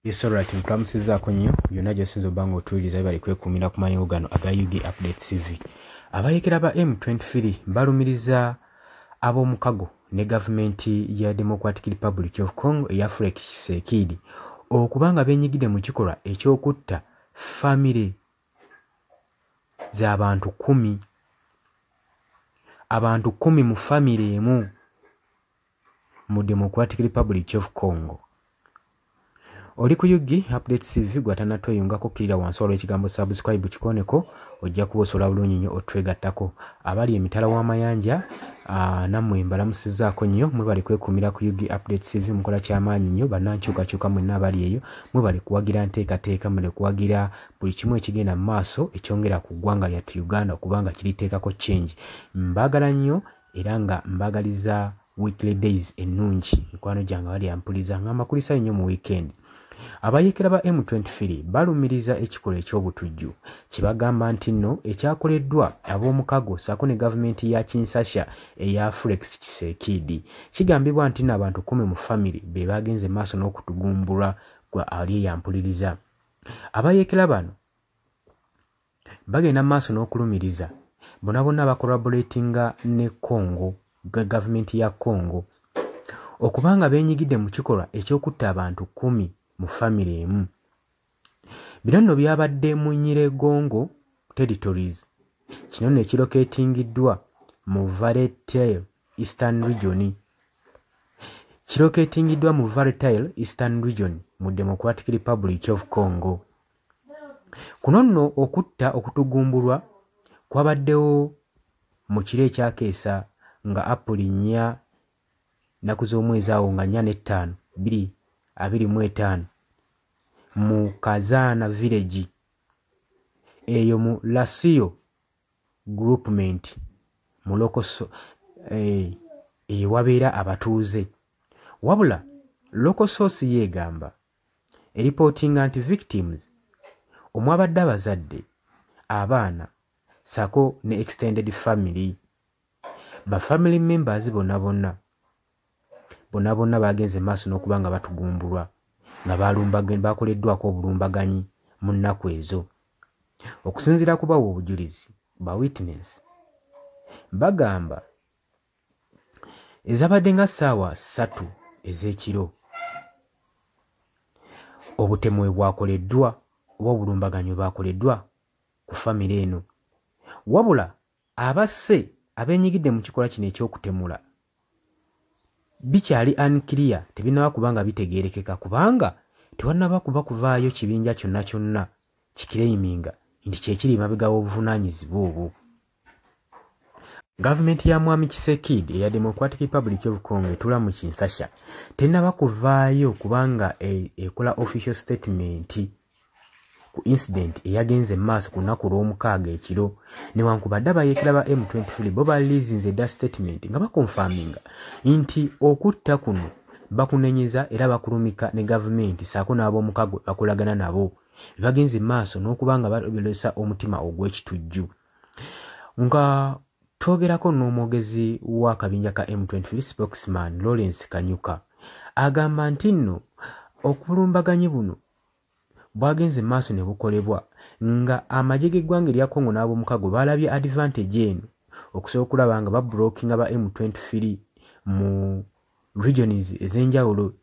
Yes, alright, nkulamusizzaako nnyo byonna gy'osinza obba nga otuwuliriza. Bali kwekuumira ku mayingo gano aga UG Update TV. Abayeekera ba M23 balumiriza ab'omukago ne gavumenti ya Democratic Republic of Congo eya Felix Tshisekedi okuba nga beenyigidde mu kikolwa eky'okutta famire z'abantu 10, abantu 10 mu famire emu mu Democratic Republic of Congo. Oli ku UG Update TV, gwatanatweyungako kkirira wansi waliwo ekigambo subscribe, kikoneko, ojja kuba osobola bulungi nnyo otwegattako. Abali emitala w'amayanja, nammwe mbalamusizzaako nnyo. Mwebali kwekuumira ku UG Update TV, mukola kyamaanyi nnyo. Bannankyukakyuka mwenna abali eyo, mwebali kuwagira nteekateeka, mwebali kuwagira buli kimu ekigenda mu maaso ekyongera ku ggwanga lyattu Uganda okubanga kiriteekako change. Mbaagala nnyo era nga mbaagaliza weekly days ennungi. Mikwano gyange abali ampuliza, nga mbakulisayo nnyo mu weekend. Abayeekera ba M23 balumiriza ekikolwa eky'obutujju kye bagamba nti nno ekyakoleddwa ab'omukago ssaako ne gavumenti ya Kinshasa eya Felix Tshisekedi. Kigambibwa nti nno abantu 10 mu famire be bagenze maaso n'okutugumbulwa. Gwa ali eyampuliriza, abayeekera bano bagenda maaso n'okulumiriza bonna bonna bacollaboratinga ne Congo, gavumenti ya Congo, okubanga beenyigidde mu kikolwa eky'okutta abantu 10 mu famire emu. Bino nno byabadde mu Nyiregongo territories. Kino nno ekilocatingiddwa mu Volatile Eastern Region, kilocatingiddwa mu Volatile Eastern Region mu Democratic Republic of Congo. Kuno nno okutta okutugumbulwa kwabaddewo mu kiro ekyakeesa nga April 4, nnaku z'omwezi awo nga 4 ne 5 2025, mu Kazaana village eyo mu Lasio groupment mu local ewabeera abatuuze. Wabula local source yeegamba eripootinga nti victims omwabadde abazadde, abaana ssaako ne extended family, ba family members bonna bonna bonna bonna bagenze maaso n'okuba nga batugumbulwa nga bakoleddwako obulumbaganyi mu nnaku ezo. Okusinziira ku bawa obujulizi, ba witness, bagamba ezabadde nga ssaawa 3 ez'ekiro obutemu bwe bwakoleddwa oba obulumbaganyi bwe bwakoleddwa ku famire eno. Wabula abasse abeenyigidde mu kikolwa kino ekyokutemula bikyali unclear, tebinnaba kuba nga bitegeerekeka, kubanga tewannaba kuba kuvaayo kibinja kyonna kyonna kiclaiminga nti kyekiri emabega w'obuvunaanyizibwa obwo. Gavumenti ya Mwami Tshisekedi eya Democratic Republic of Congo etuula mu Kinshasa tennaba kuvaayo kubanga ekola official statement ku incident eyagenze maaso ku lunaku lw'omukaaga ekiro, newankubadde abayeekera ba M23 bo baliizinze dda statement nga baconfirminga nti okutta kuno bakunenyeza era bakulumika ne gavumenti ssaako n'ab'omukago bakolagana nabo bagenze maaso n'okuba nga balesa omutima ogw'ekitujju. Nga twogerako n'omwogezi w'akabinja ka M23 spokesman Lawrence Kanyuka, agamba nti nno okulumbaganyi buno bwagenze maaso ne bukolebwa nga amagye g'eggwanga erya Congo n'ab'omukago balabye advantage eno okusobola okulaba nga bablockinga ba M23 mu regions ez'enjawulo,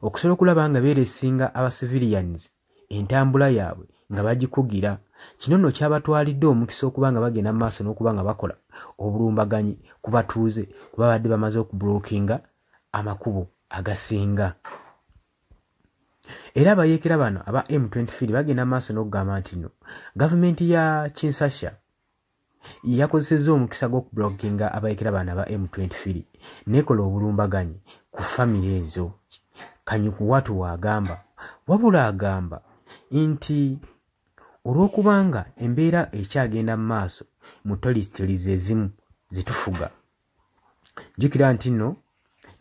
okusobola okulaba nga beeresinga aba civilians entambula yaabwe nga bagikugira. Kino nno kyabatwalidde omukisa okuba nga bagenda mu maaso n'okuba nga bakola obulumbaganyi ku batuuze, kuba babadde bamaze okublockinga amakubo agasinga. Era abayeekera bano aba M23 bagenda maaso n'okugamba nti nno gavumenti ya Kinshasa yakozesezza omukisa gw'okublockinga abayeekera bano aba M23 nekola obulumbaganyi ku famire ezo. Kanyuka watu waagamba, wabula agamba nti olw'okubanga embeera ekyagenda mu maaso mu territories ezimu zetufuga, jjukira nti nno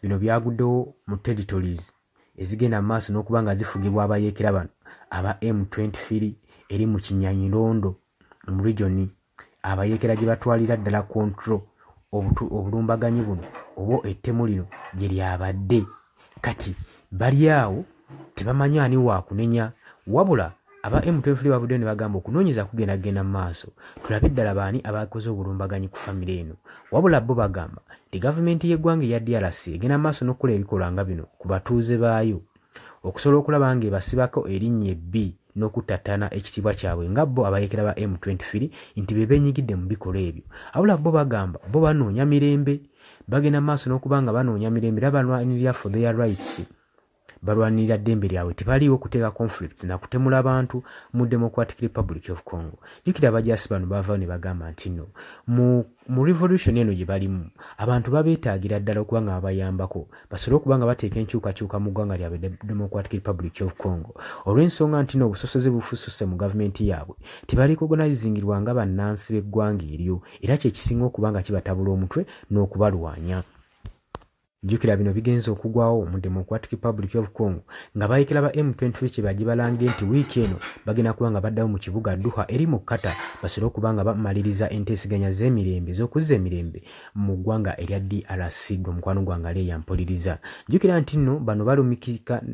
bino byaguddewo mu territories ezigenda mu maaso n'okuba nga zifugibwa abayeekera bano aba M23 eri mu Kinyanyirondo mu region abayeekera gye batwalira ddala control. Obulumbaganyi buno oba ettemu lino gye lyabadde, kati bali awo. Tebamanyi ani waakunenya. Wabula aba M23 bavuddeyo ne bagamba okunoonyeza kugendagenda mu maaso, tulabe ddala baani abakoze obulumbaganyi ku famire eno. Wabula bo bagamba nti gavumenti y'eggwanga eya DRC egenda mu maaso n'okukola ebikolwa nga bino ku batuuze baayo okusobola okulaba ng'ebasibako erinnya ebbi n'okuttattana ekitiibwa kyabwe nga bo abayeekera ba M23 nti be beenyigidde mu bikolwa ebyo. Wabula bo bagamba bo banoonya mirembe, bagenda mu maaso n'okuba nga banoonya mirembe era balwanirira for their rights, balwanirira ddembe lyabwe, tebaliiwo kuteeka conflicts na kutemula abantu mu Democratic Republic of Congo. Jjukira abajaasi bano baavaayo ne bagamba nti nno mu revolution eno gye balimu abantu babeetaagira ddala okuba nga babayambako basobole okuba nga bateeka enkyukakyuka mu ggwanga lyabwe Democratic Republic of Congo, olw'ensonga nti nno obusosoze bufususe mu gavumenti yaabwe, tebarecognizingirwa nga bannansi b'eggwanga eryo, era kye kisinga okuba nga kibatabula omutwe n'okubalwanya. Jjukira bino bigenze okugwawo mu Democratic Republic of Congo nga bayeekera ba M23 kye bajje balangire nti wiiki eno bagenda kuba nga baddayo mu kibuga Doha eri mu Qatar basobole okuba nga bamaliriza enteeseganya z'emirembe z'okuzza emirembe mu ggwanga erya DRC. Gwe mukwano gwange ali eyampuliriza, jjukira nti nno bano balumikika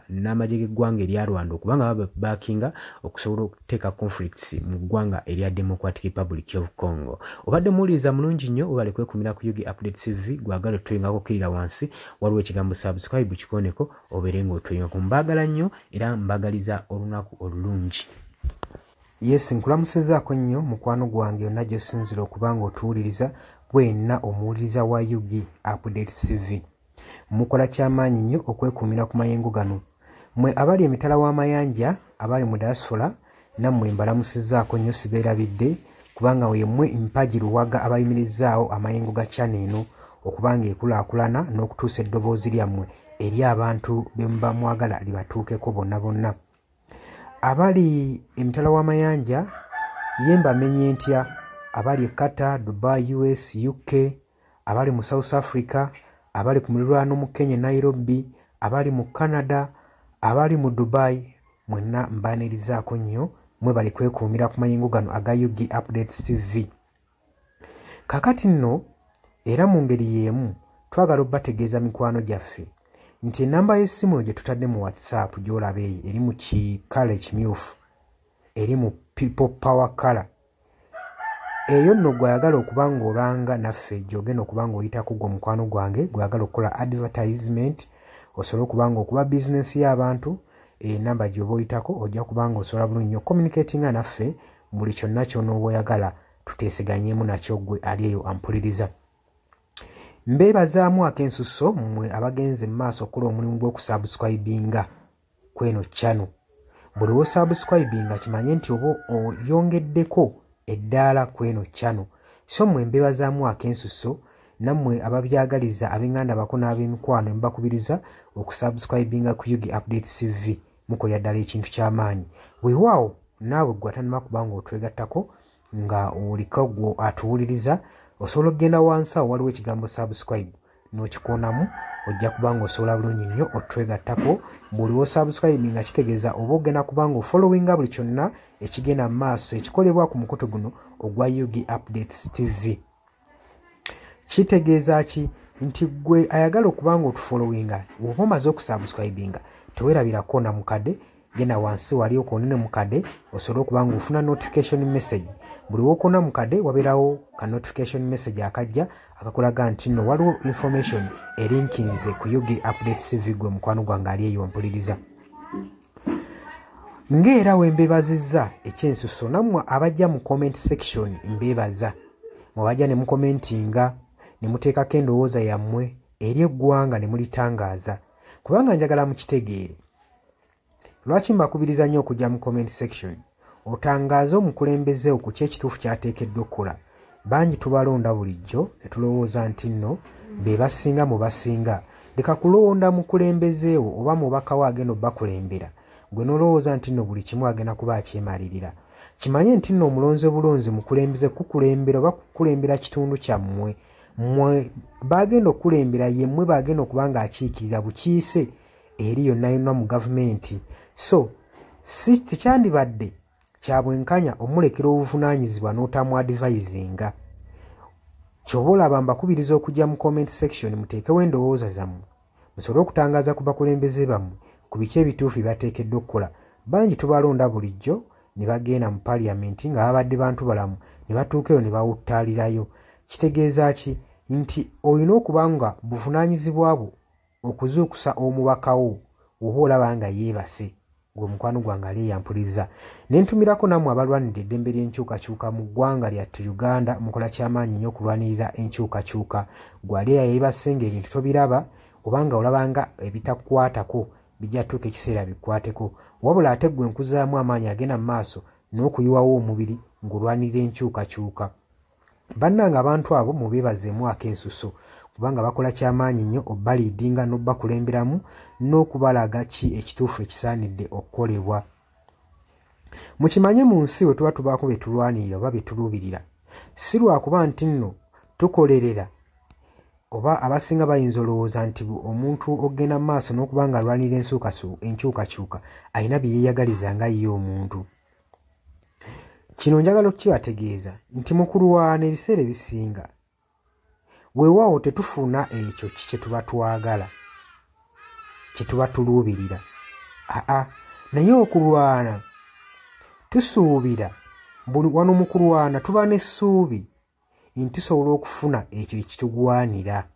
n'amagye g'eggwanga erya Rwanda okuba nga babackinga okusobola okuteeka conflicts mu ggwanga erya Democratic Republic of Congo. Obadde muwuliriza mulungi nnyo, webale kwekumira ku UG Update TV. Gwagala otwengako kkirira wansi, waliwo ekigambo subscribe, kikoneko obeere ng'otwengako. Mbaagala nnyo era mbagaliza olunaku olulungi. Yes, nkulamusizzaako nnyo mukwano gwange yonna gy'osinziira okuba ng'otuwuliriza, bwenna omuwuliriza wa UG Update TV. Mukola kyamaanyi nnyo okwekuumira ku mayengo gano. Mmwe abali emitala w'amayanja, abali mu diaspora, nammwe mbalamusizzaako nnyo, sibeerabidde kubanga yemmwe mpagi luwaga abayimirizaawo amayengo ga channel eno okuba ng'ekulaakulana n'okutuusa eddoboozi lyammwe eri abantu be muba mwagala libatuukeko bonna bonna. Abali emitala w'amayanja ye mbamenye ntya, abali e Qatar, Dubai, US, UK, abali mu South Africa, abali ku muliraano mu Kenya Nairobi, abali mu Canada, abali mu Dubai, mwenna mbaanirizaako nnyo, mwebale kwekuumira ku mayengo gano aga UG Updates TV. Kaakati nno era mu ngeri y'emu twagala obbategeeza mikwano gyaffe nti ennamba y'essimu gye tutadde mu WhatsApp gy'olaba eyo eri mu kikala ekimyufu, eri mu people power color. Eyo nno gw'ayagala okuba ng'olanga naffe gy'ogenda okuba ng'oyitako gwe mukwano gwange gw'ayagala okukola advertisement osobole okuba ng'okuba bizinensi y'abantu, enamba gy'oba oyitako ojja kuba ng'osobola bulungi nnyo communicatinga naffe buli kyonna ky'onooba oyagala tuteeseganyeemu nakyo gwe ali eyo ampuliriza. Mbeebazaamu ak'ensusso mmwe abagenze mu maaso okukola omulimu gw'okusubscribinga kw'eno channel. Buli w'osubscribinga kimanye nti oba oyongeddeko eddaala kw'eno channel. So mmwe mbeebazaamu ak'ensusso, nammwe ababyagaliza ab'eŋŋanda bako n'ab'emikwano mbakubiriza okusubscribinga ku UG Updates TV, mukolera ddala ekintu ky'amaanyi. Weewaawo naawe gwe atannaba kuba ng'otwegattako nga oliko gwe atuwuliriza, osobola okugenda wansi awo waliwo ekigambo subscribe n'okikoonamu, ojja kuba ng'osobola bulungi nnyo otwegattako. Buli w'osubscribinga kitegeeza oba ogenda kuba ng'ofollowinga buli kyonna ekigenda mu maaso ekikolebwa ku mukutu guno ogwa UG Updates TV. Kitegeeza ki? Nti gwe ayagala okuba ng'otufollowinga bw'oba omaze okusubscribinga teweerabira kkoona mukadde, genda wansi wali okoonene mukadde osobole okuba ng'ofuna notification message. Buli w'okoona mukadde wabeerawo ka notification message akajja akakulaga nti nno waliwo information erinkinze ku UG Updates TV gwe mukwano gwange ali eyo mpuliriza. Ng'era we mbeebazizza ekyensusso, nammwe abajja mu comment section mbeebaza. Mwabajja ne mukomentinga ne muteekako endowooza yammwe eri eggwanga ne mulitangaaza, kubanga njagala mukitegeere. Lwaki mbakubiriza nnyo okujja mu comment section otangaaze omukulembeze ku ki ekituufu ky'ateekeddwa okukola? Bangi tubalonda bulijjo ne tulowooza nti nno be basinga mu basinga. Leka kulonda mukulembeze wo oba mubaka wo agenda obbakulembera, gwe n'olowooza nti nno buli kimu agenda kuba akyemalirira. Kimanye nti nno omulonze bulonzi mukulembeze kukulembera oba kukulembera kitundu kyammwe. Mmwe bagenda okukulembera, ye mmwe bagenda okuba ng'akiikirira bukiise eri yonna yonna mu gavumenti. So si tekyandibadde kya bwenkanya omulekera obuvunaanyizibwa n'otamu advisinga. Ky'oba olaba mbakubiriza okujja mu comment section muteekewo endowooza zammwe, Musobole okutangaaza ku bakulembeze bammwe ku biki ebituufu bye bateekeddwa okukola. Bangi tubalonda bulijjo ne bagenda mu paaliyamenti nga babadde bantu balamu, ne batuuka eyo ne bawuttaalirayo. Kitegeeza ki? Nti olina okuba nga buvunaanyizibwa bwo okuzuukusa omubaka wo oba olaba nga yeebase. Gwe mukwano gwange ali eyampuliriza, ne ntumirako nammwe abalwanirira eddembe ly'enkyukakyuka mu ggwanga lyattu Uganda. Mukola kyamaanyi nnyo okulwanirira enkyukakyuka. Gwe ali eyeebase ng'ebintu tobiraba, obanga olabanga ebitakukwatako bijja tuuka ekiseera bikwateko. Wabula ate ggwe nkuzaamu amaanyi agenda mu maaso n'okuyiwawo omubiri ng'olwanirira enkyukakyuka. Bannange abantu abo mubeebazeemu ak'ensuso, kubanga bakola kyamaanyi nnyo obbaliidinga n'obbakulemberamu n'okubalaga ki ekituufu ekisaanidde okukolebwa. Mukimanye mu nsi bwe tuba tubaako bye tulwanirira oba bye tuluubirira, si lwakuba nti nno tukolerera, oba abasinga bayinza olowooza nti omuntu ogenda mu maaso n'okuba nga alwanirira enkyukakyuka alina bye yeeyagaliza nga ye omuntu. Kino njagala okukibategeeza nti mu kulwana ebiseera ebisinga weewaawo tetufuna ekyo kye tuba twagala, kye tuba tuluubirira. Aa, naye okulwana tusuubira, wano mu kulwana tuba n'essuubi nti tusobola okufuna ekyo ekitugwanira.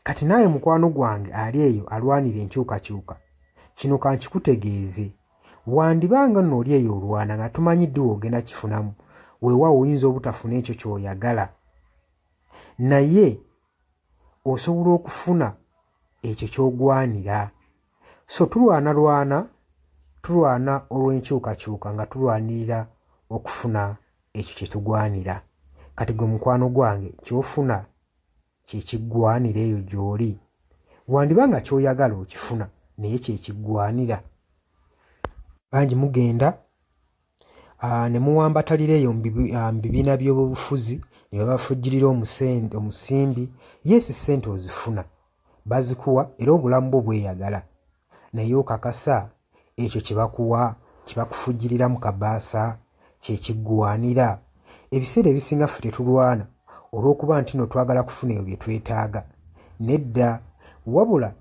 Kati naawe mukwano gwange ali eyo alwanira enkyukakyuka, kino kankikutegeeze, wandibanga nno oli eyo olwana nga tumanyi ddi w'ogenda kifunamu. Weewaawo oyinza obutafuna ekyo ky'oyagala, naye osobola okufuna ekyo ky'ogwanira. So tulwanalwana, tulwana olw'enkyukakyuka nga tulwanirira okufuna ekyo kye tugwanira. Kati gwe mukwano gwange ky'ofuna kye kiggwanira eyo gy'oli. Wandiba nga ky'oyagala okifuna, naye kye kiggwanira. Bangi mugenda ne muwambatalira eyo mu bibiina by'obufuzi ne babafujjirira omusimbi. Yeesi ssente ozifuna, bazikuwa era obulamu bwo bweyagala, naye okakasa ekyo kye bakuwa, kye bakufujjirira mu kabaasa kye kiggwanira. Ebiseera ebisinga ffe tetulwana olw'okuba nti nno twagala kufuna ebyo bye twetaaga. Nedda, wabula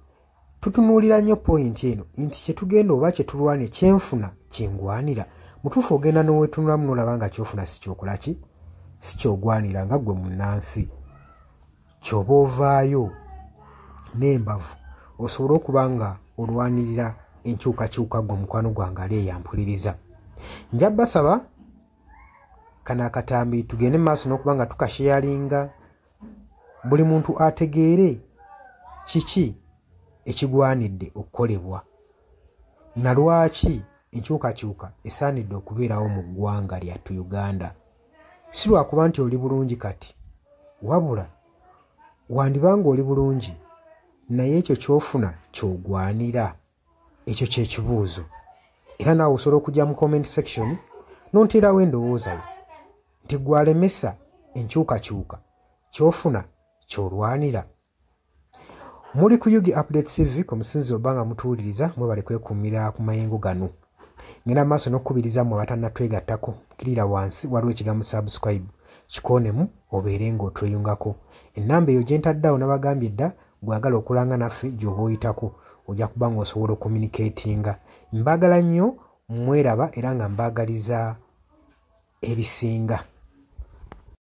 tutunuulira nnyo poyinti eno nti kye tugenda oba kye tulwana kyenfuna kyengwanira. Mutuufu ogenda n'oweetunulamu n'olaba nga ky'ofuna si kyokola ki, si ky'ogwanira nga ggwe munnansi. Ky'oba ovaayo n'embavu osobole okuba nga olwanirira enkyukakyuka ggwe mukwano gwange ali eyampuliriza. Nja basaba kano akatambi tugende mu maaso n'okuba nga tukasheyalinga, buli muntu ategeere kiki ekigwanidde okukolebwa na lwaki enkyukakyuka esaanidde okubeerawo mu ggwanga lyattu Uganda. Si lwakuba nti oli bulungi kati, wabula wandibanga oli bulungi naye ekyo ky'ofuna ky'ogwanira. Ekyo kye kibuuzo. Era naawe osobola okujja mu comment section n'onteerawo endowooza yo nti ggwe alemesa enkyukakyuka ky'ofuna ky'olwanira. Muli ku UG Update TV ku musinzi oba nga mutuwuliriza, mwebale kwekuumira ku mayengo gano. Ngenda maaso n'okukubiriza mmwe abatannatwegattako, kkirira wansi waliwo ekigambo subscribe, kikoonemu obeere ng'otweyungako. Ennamba eyo gye ntaddeawo nabagambye dda, gw'agala okulanga naffe gy'oba oyitako ojja kuba ng'osobola okucommunicatinga. Mbaagala nnyo, mweraba era nga mbaagaliza ebisinga.